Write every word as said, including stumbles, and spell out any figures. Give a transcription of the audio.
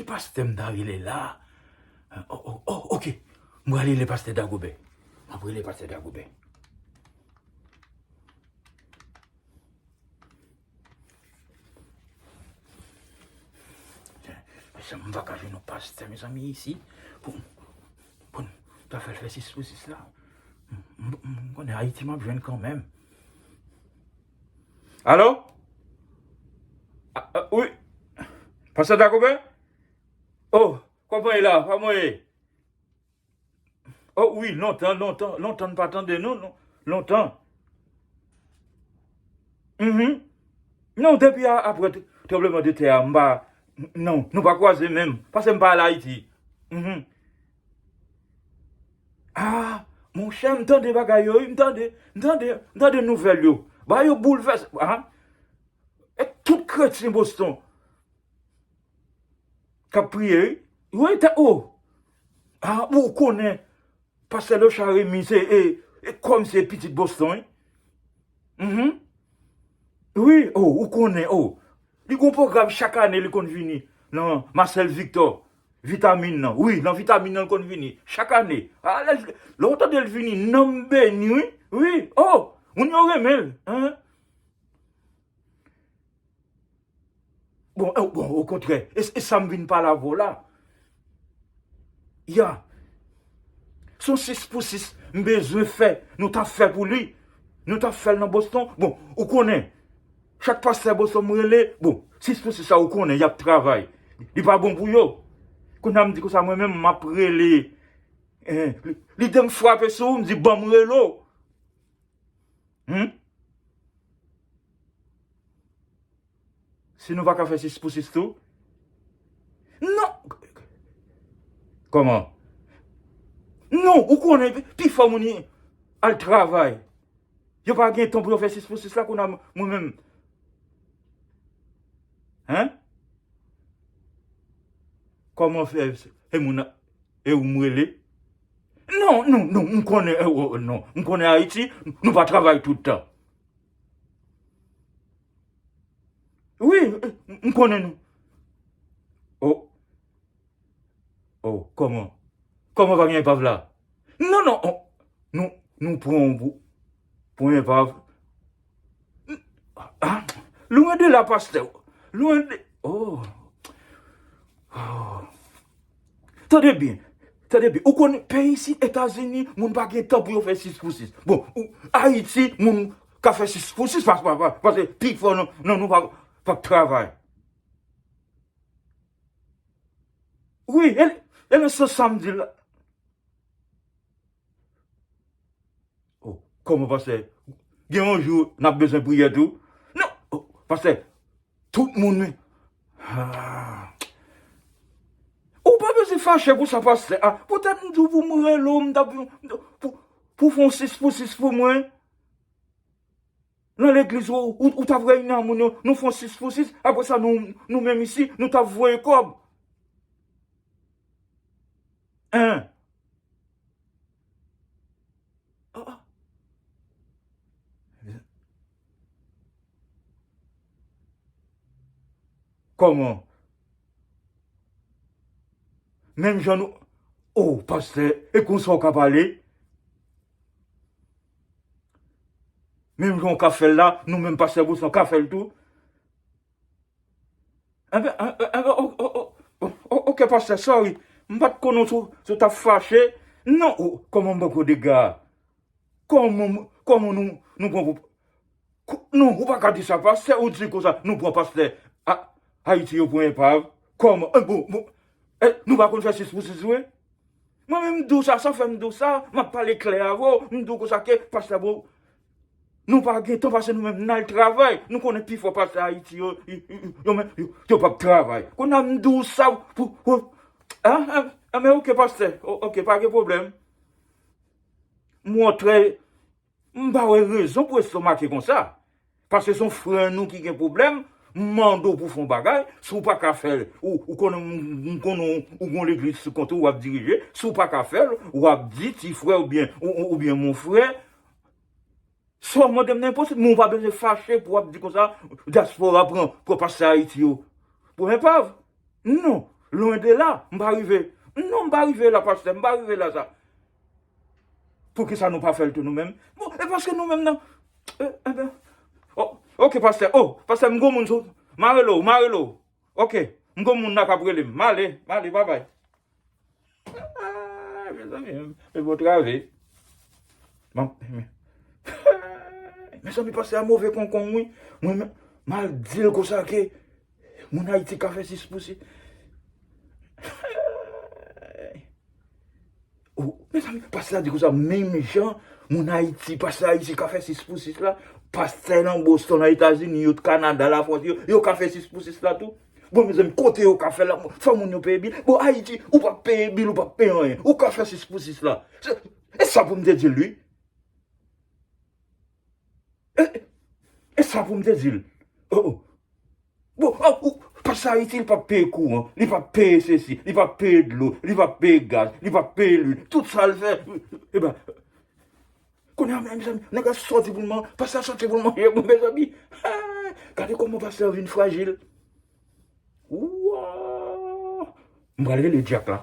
Pastè m ta rele la. Oh, oh, oh, ok. M prale rele pastè Dagobè. M ap rele pastè Dagobè. Mezanmi, m pa ka jwenn yon pastè, mezanmi, isi. Pou, pou n ta fè l fè sis pou sis la. M, m, m konnen Ayiti m ap jwenn kanmenm. Alo? A, a, wi. Pastè Dagobè? Oh, kòman ye la? Kòman ye? Oh, wi, lontan, lontan, lontan n pa tande nou, non. Lontan. Mhm. Non, depi a, apre t-, tranbleman de tè a, m pa, non, nou pa kwaze menm. Paske m pa al Ayiti. Mhm. Ah, monchè, m tande bagay yo, wi, m tande, m tande, m tande nouvèl yo. Bagay yo boulvèse, ah. E tout kretyen Boston k ap priye, wi. Wi, ta, oh. Ah, ou konnen, pastè Lochard Remy, se, e, e kòm se pitit Boston, wi. Mhm. Wi, oh, ou konnen, oh. Li gon pwogram chak ane, li konn vini nan Marcel Victor, Vitamin nan. Wi, nan Vitamin nan, li konn vini chak ane. Ah, lè, lè w tande l vini, nanm beni, wi. Wi, oh, moun yo renmen l, hein. Bon, eh, bon, okontrè, e, e sa m vin pale avè w la. Ya. Se yon sis pou sis m bezwen fè. Nou t ap fè pou li. Nou t ap fè l nan Boston. Bon, ou konnen, chak pastè Boston m rele, bon, sis pou sis sa ou konnen, y ap travay. Li pa bon pou yo. Kounye a m di konsa, mwen menm, m ap rele. Eh, li, lide m frape sou ou, m di, ban m rele w. Hmm? Si nou pa ka fè sis pou sis tou? Non! Kòman? Non, ou konnen, pi, pifò moun al travay. Yo pa gen tan pou yo fè sis pou sis la, kounye a mwen menm. Hein? Kòman fè, e moun nan, e ou m rele? Non, non, non, m konnen, eh, oh, oh, non. M konnen Ayiti, nou pa travay tout tan. Wi, m, m konnen nou. Oh. Oh, kòman? Kòman pa gen epav la? Non, non, oh. Nou, nou pran yon pou, pou enpav. Ah, lwen de la, pastè. Lwen de, oh. Oh. Tande byen. Tande byen. Ou konn peyi isit, Etazini, moun pa gen tan pou yo fè sis pou sis. Bon, ou, Ayiti, moun ka fè sis pou sis, pa, pa, pa, paske pifò nan, nan nou pa, pa travay. Wi, e, e nan sans sa m di la. Oh, kòman, pastè? Gen yon jou n ap bezwen priyè tou? Non, oh, pastè, tout moun, ah. Ou pa bezwen fache pou sa, pastè. Ah, poutèt m di w pou m rele w, m t ap, pou, pou fè yon sis pou sis pou mwen. Nan legliz ou, ou, ou t ap reyini a moun yo, nou fè yon sis pou sis, apre sa, nou, nou menm isi, nou t ap voye kòb. Hein? Ah, ah. Kòman? Menm jan nou, oh, pastè, e konsa w ka pale? Menm jan w ka fè l la, nou menm pastè Boston ka fè l tou. Enben, en, en, enben, o, o, o, o, ok, pastè, sorry. M pa t konnen si w, si w t ap fache. Non, o, kòman m poko dega? Kòman, kòman nou, nou pran pou, ko-, non, ou pa ka di sa, pastè, ou di konsa, nou pran pastè A-, Ayiti yo pou enpav. Kòman? Eh, bon, bon, eh, nou pa konn fè sis pou sis vre? Mwen menm m di w sa, sa fè m di w sa, m ap pale klè avè w, m di w konsa ke pastè bon, nou pa gen tan pase nou menm n al travay, nou konnen pifò pastè Ayiti yo, yo, yo, yo, yo menm, yo, yo p ap travay. Kounye a m di w sa pou, pou, ah, ah, ah, men ok pastè, o-, ok, pa gen pwoblèm. M wè w trè, m pa wè rezon pou estomake konsa. Paske se yon frè nou ki gen pwoblèm, m mande w pou fè yon bagay, si w pa ka fè l, ou, ou konnen, m, m konnen w, ou gon legliz sou kont ou, w ap dirije, si w pa ka fè l, w ap di ti frè oubyen, ou, ou, oubyen mon frè, sa w mande m nan enposib, men w pa bezwen fache pou w ap di konsa, dyaspora pran, pran pastè Ayiti yo pou enpav. Non. Loin de là, m pa rive. Non, m pa rive la, pastè, m pa rive la sa. Poukisa nou pa fè l tou nou menm? Bon, e paske nou menm nan. E, e ben, oh, ok, pastè. Oh, pastè, m gon moun sou. M a rele w, m a rele w. Ok, m gon moun la k ap rele m. M ale, m ale, babay. Ah, mezanmi, men bon travay. Mezanmi, pastè a move konkon, wi. Mwen, m al di l konsa ke moun Ayiti ka fè sis pou sis. Oh, mezanmi, pastè a di konsa, menm jan moun Ayiti, pastè Ayiti ka fè sis pou sis la, pastè nan Boston, nan Etazini, yo, Kanada, Lafrans, yo, yo ka fè sis pou sis la tou. Bon, mezanmi, kote yo ka fè la, fò moun yo peye bil. Bon, Ayiti, ou pa peye bil, ou pa peye anyen. Ou ka fè sis pou sis la. Se, e sa pou m te di l, wi. E, e sa pou m te di l. Oh, oh. Bon, oh, ou, pastè Ayiti, li p ap peye kouran, li p ap peye sesi, li p ap peye dlo, li p ap peye gaz, li p ap peye lwil. Tout sa l fè, e ben, kounye a, mezanmi, nèg la sòti pou l man-, pastè a sòti pou l manje, bon, mezanmi. Ah, gade kòman pastè a vin frajil. Wa! M pral rele dyak la.